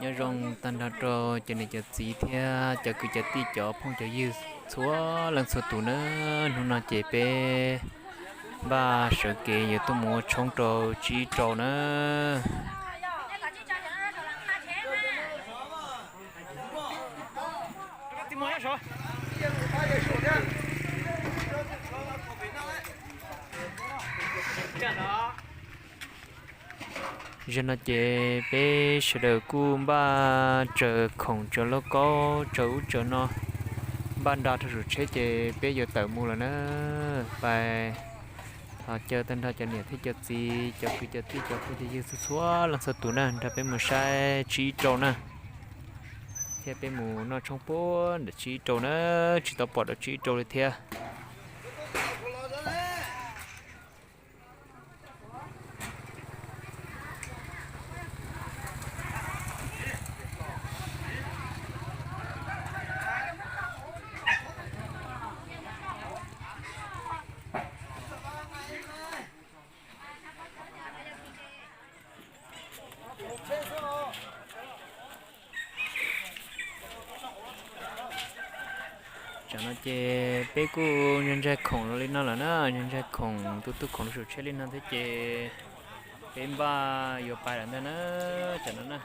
Nyob zoo tag nrho rau cov niam cov txiv thiab cov kwv cov tij cov phooj cov ywg txhua leej txhua tus na. Hnub no ces peb npaj sawv kev yuav tuaj mus ua tshoob rau tsib rau na. Zaum no ces peb sawv daws kuj npaj tsaws khoom tsaws lauj kaub tsaws ub tsaws no, npaj nra rau saum tsheb ces peb yuav tawm mus lawm na. Pais, thov caw tag nrho cov niam thiab cov txiv cov kwv cov tij cov phooj cov ywg txhua txhua leej txhua tus na nrog peb mus saib tsib rau na, thiab peb mus noj tshoob puag ntawm tsib rau na, tsis tau pom dua tsib rau li thiab. Tam no ces peb kuj ntshai ntshai khoom los li no lawm na, ntshai ntshai khoom tu tu khoom rau saum tsheb li no thiab ces peb npaj yuav pais lawm ntag na. Tam no na,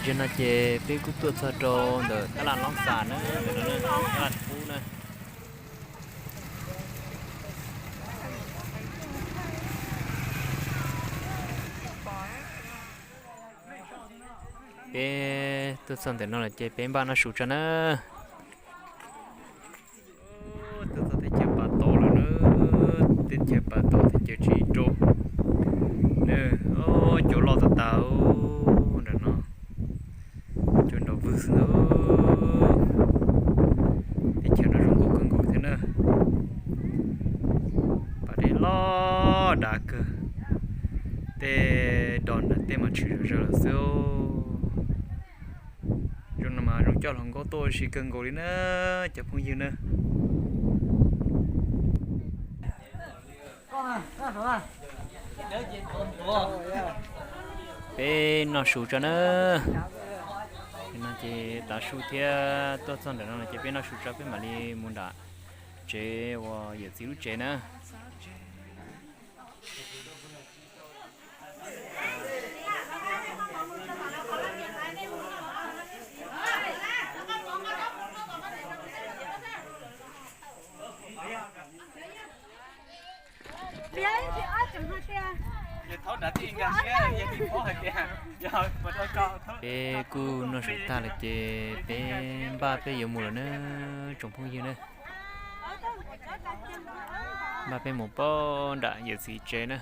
Tam no ces peb kuj tuaj txog rau ntawm tab laj Loob Xas na, tab laj Pub na. Peb tuaj txog ntawm no lawm ces peb npaj noj su tso na. Tuaj txog teb chaws Pas Taus lawm na, teb chaws Pas Taus teb chaws tsib rau. Cua loj tas tas nram no, cua nrov vwg xwb na. Teb chaws no zoo nkauj kawg nkaus thiab na. Pas dej loj dav kawg, tej dos nram tej mas tshwm zom zaws lawm xwb. Zoo no mas zoo coj hluas nkauj tuaj ua si kawg nkaus li na cov phooj ywg na. Peb noj su tso na. No ces tav su thiab tuaj txog nram no ces peb noj su tso peb mam li mus nram tsev uas yawm txiv lub tsev na. Peb kuj noj su tag lawm ces peb npaj peb yuav mus lawm na tsoom phooj ywg na. Npaj peb mus pab nram yawm txiv tsev na.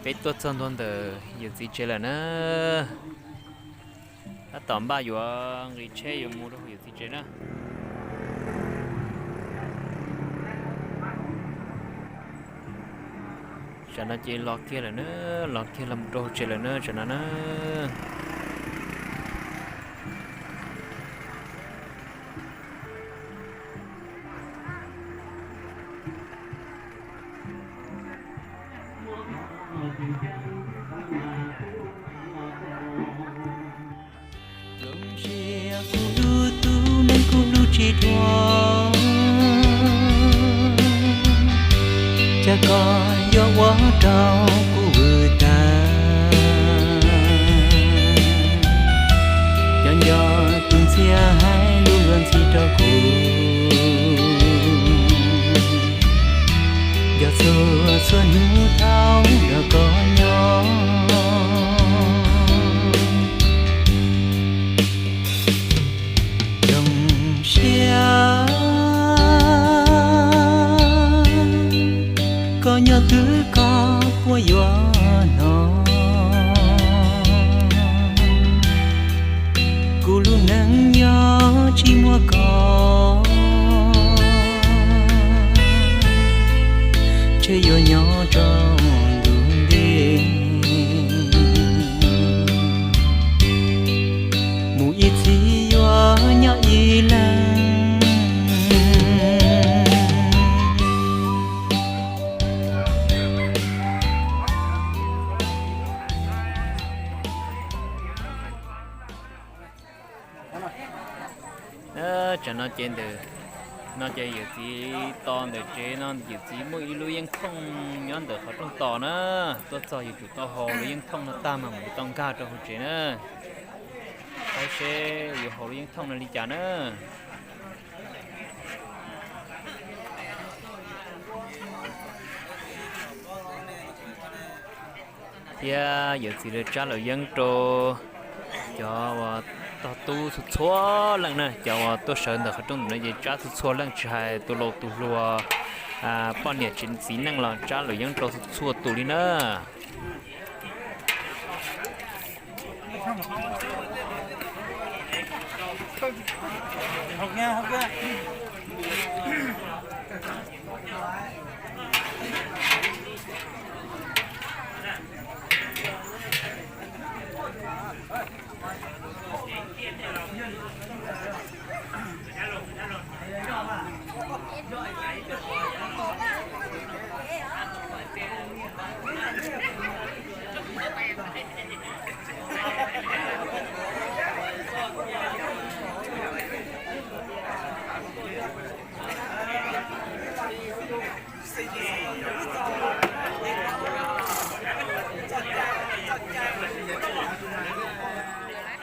Peb tuaj txog ntua ntawm yawm txiv tsev lawm na. Tab tom npaj yuav nqis tsheb yuav mus rau hauv yawm txiv tsev na. Tsam no ces los kiag lawm na, los kiag los rau hauv tsev lawm na tsam no na. Zoo siab kuv lub tub neej kuv lub tsis dhuav, cas koj yuav ua rau kuv vwm tag. Cov nco tus ntxhias hais lus luag ntxhi rau kuv, nco txhua txhua hnub thaum nrog koj nyob. Tsam no ces ntawm no ces yawm txiv tos ntawm tsev no, yawm txiv muaj ib lub yeeb thooj nyob ntawm qhov rooj tos na. Tuaj txog yuav tsum tau haus lub yeeb thooj no tag mas mam li tau nkag rau hauv tsev na. Saib seb yuav haus lub yeeb thooj no li cas na. Thiab yawm txiv lawv tsab luam yeeb rau cov uas tog tub txhua txhua leej na, cov uas tuaj sawv ntawm qhov rooj ntawm no ces tsab txhua txhua leej, tsis hais tus laus tus hluas, poj niam tsev txiv neej los tsab luam yeeb rau txhua txhua tus li na.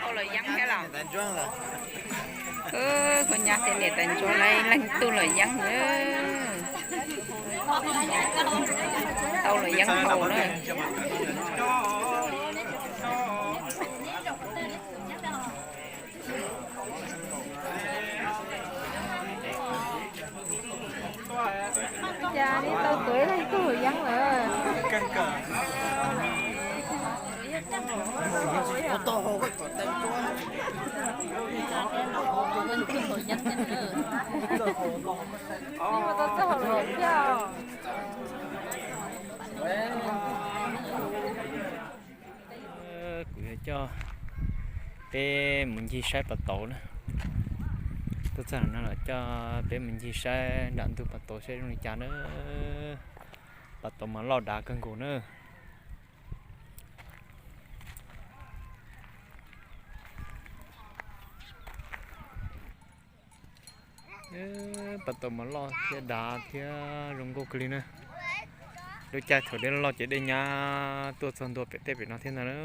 Tau luam yeeb thiab los? Koj nyab thiab niam tais ntsuab lawv leej twg luam yeeb na. Tau luam yeeb haus na. Cas neb tau tuav ib leeg tug luam yeeb lawm? Kuv yuav coj peb mus ncig saib pas tauv na. Tuaj txog no los coj peb mus ncig saib nram ntug pas tauv saib zoo li cas na. Pas tauv mas loj dav kawg nkaus na. Pas tauv mas loj thiab dav thiab zoo nkauj kawg li na. Lub caij thaum dej loj ces dej nyab tuaj txog ntua pem tej pem no thiab ntag na.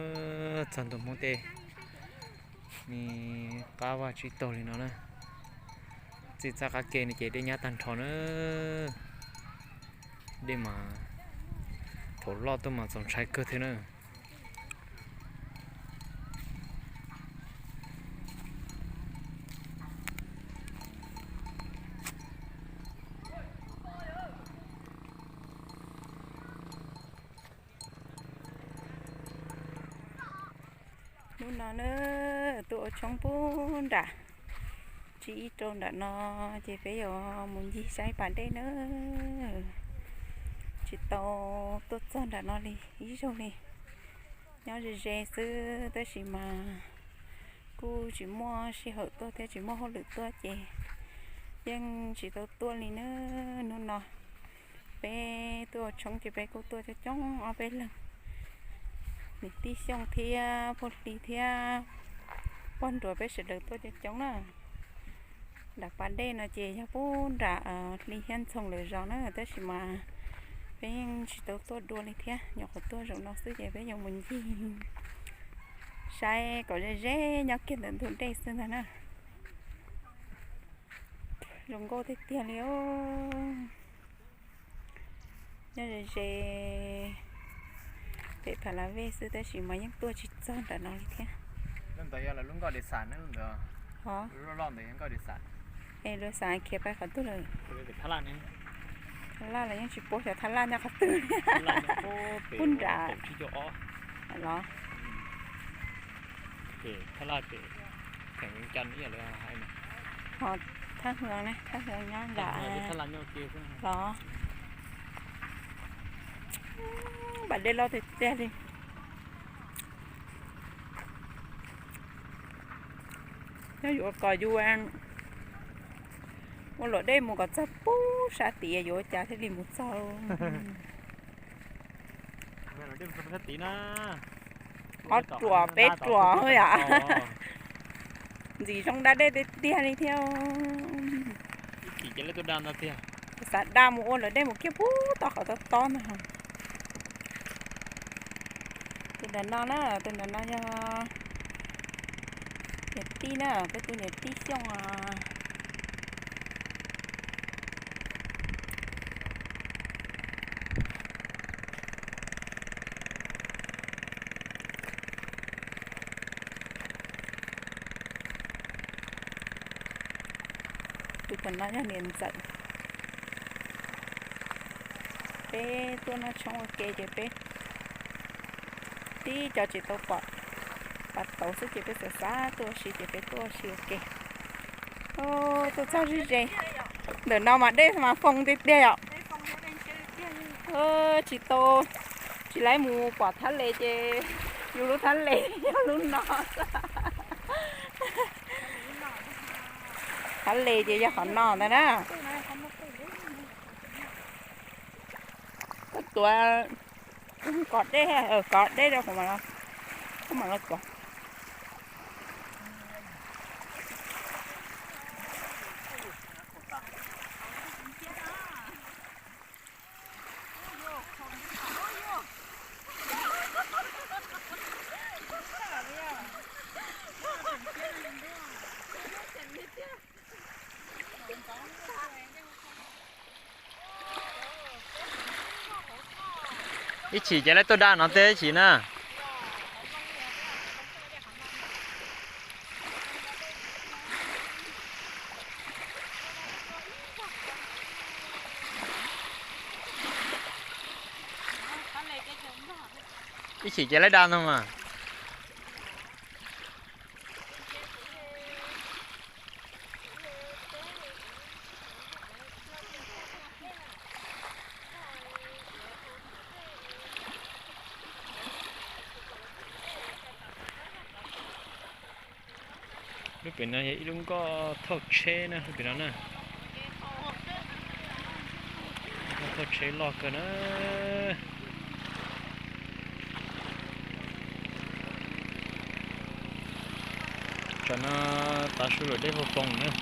Txog ntua Hmoob tej, qab vaj tsib taug li no na. Txij txaj qab ke no ces dej nyab tag nrho na. Dej mas thaum loj tuaj mas txaus ntshai kawg thiab na. Hnub no na, tuaj ua tshoob puag nram, tsis ib rau nram no, ces peb yuav mus ncig saib pas dej na. Tsis tau tuaj txog nram no li ib zaug li. Nyob ze ze xwb tab sis mas kuj tsis muaj sij hawm tuaj thiab tsis muaj hauj lwm tuaj ces yeej tsis tau tuaj li na. Hnub no peb tuaj ua tshoob ces peb kuj tuaj coob coob ob peb leeg, niam tij Xyooj thiab Phuj Hli thiab Pog Nruas, peb sawv daws tuaj coob coob na. Nram pas dej no ces yog puag nram Hli thiab Ntxhoo lawv zos na, tab sis mas peb yeej tsis tau tuaj dua li thiab, nyuam qhuav tuaj zaum no xwb ces peb yuav mus ncig saib kom ze ze nyob kiag ntawm ntug dej xwb ntag na. Zoo nkauj tiag tiag li os. Nyob ze ze pem Pha La Vej xwb tab sis mas yeej tuaj tsis txog nram no li thiab. Lub ntawd yog lawv lub nkoj dej xam ne, lub ntawd, loj ntawd yog nkoj dej xam. Es lawv xam khiav pais qhov twg lawm? Thaj Laj los yeej tsis paub xyov Thaj Laj nyob qhov twg li. Puag nram los. Ho Thaj Hwv ne, Thaj Hwv nyob nram los. Pas dej loj tiag tiag li. Nyob yuav kom yus ua luam dej mus kom txog puag sab tid yuav ua cas thiaj li mus txog. Ob ruam peb ruam yom. Ntxim zoo da dej tiag tiag li thiab. Xav da mus ua lawv dej mus kiag puag tom qhov tob tob ntag. Tus nram no na, tus nram no yog niam tij na, peb tus niam tij Xyooj os. Tus tom no yog niam ntxawm. Peb tuaj noj tshoob ua ke ces peb tib co tsis tau pom pas tauv xwb ces peb xav xav tuaj ua si ces peb tuaj ua si ua ke. Tuaj txog ze ze, ntawm no mas dej mas foo tiag tiag yom. Tsis tau, tsis laib mus pom thab les ces yus lub thab les yog lub no. Thab les ces yog qhov no ntag na. Koj tuav kov dej, kov dej rau kuv mam, kuv mam los tuav. Ib chim ces lawv tuaj da no tej ib chim na. Ib chim ces lawv da no mas. Lub pem no yog ib lub nkoj thauj tsheb na, lub pem no na. Nkoj thauj tsheb loj kawg na. Tsam no tav su lawm dej puag foo na.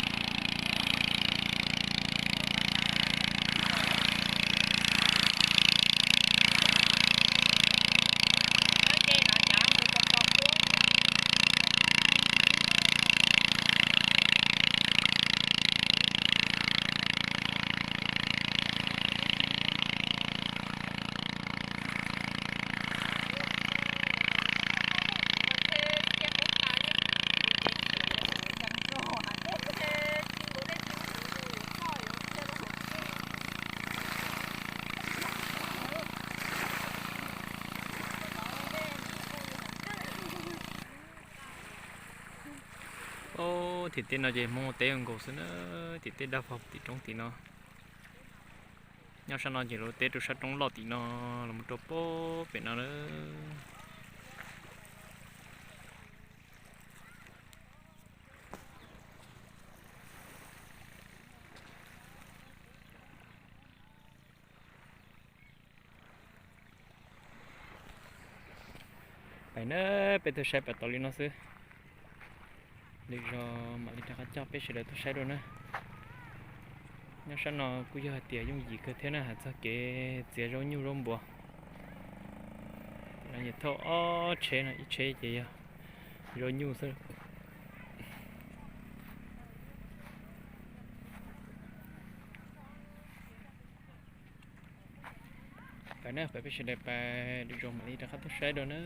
Tim tej no ces Hmoob teb nkaus xwb na, tim tej dab vog tim roob tim no. Nyob sab no ces lawv teb rau sab roob loj tim no los mus rau pem no lawm. Pais na, peb tuaj saib pais tau li no xwb. Lwm zaus mam li rov qab coj peb sawv daws tuaj saib dua na. Nyob sab no kuj yog hais tias yooj yim kawg thiab na, hais txog kev txiav zaub nyuj zaub npua. Ces thauj ob tsheb no, ib tsheb ces yog zaub nyuj xwb. Pais na, peb sawv daws pais, lwm zaus mam li rov qab tuaj saib dua na.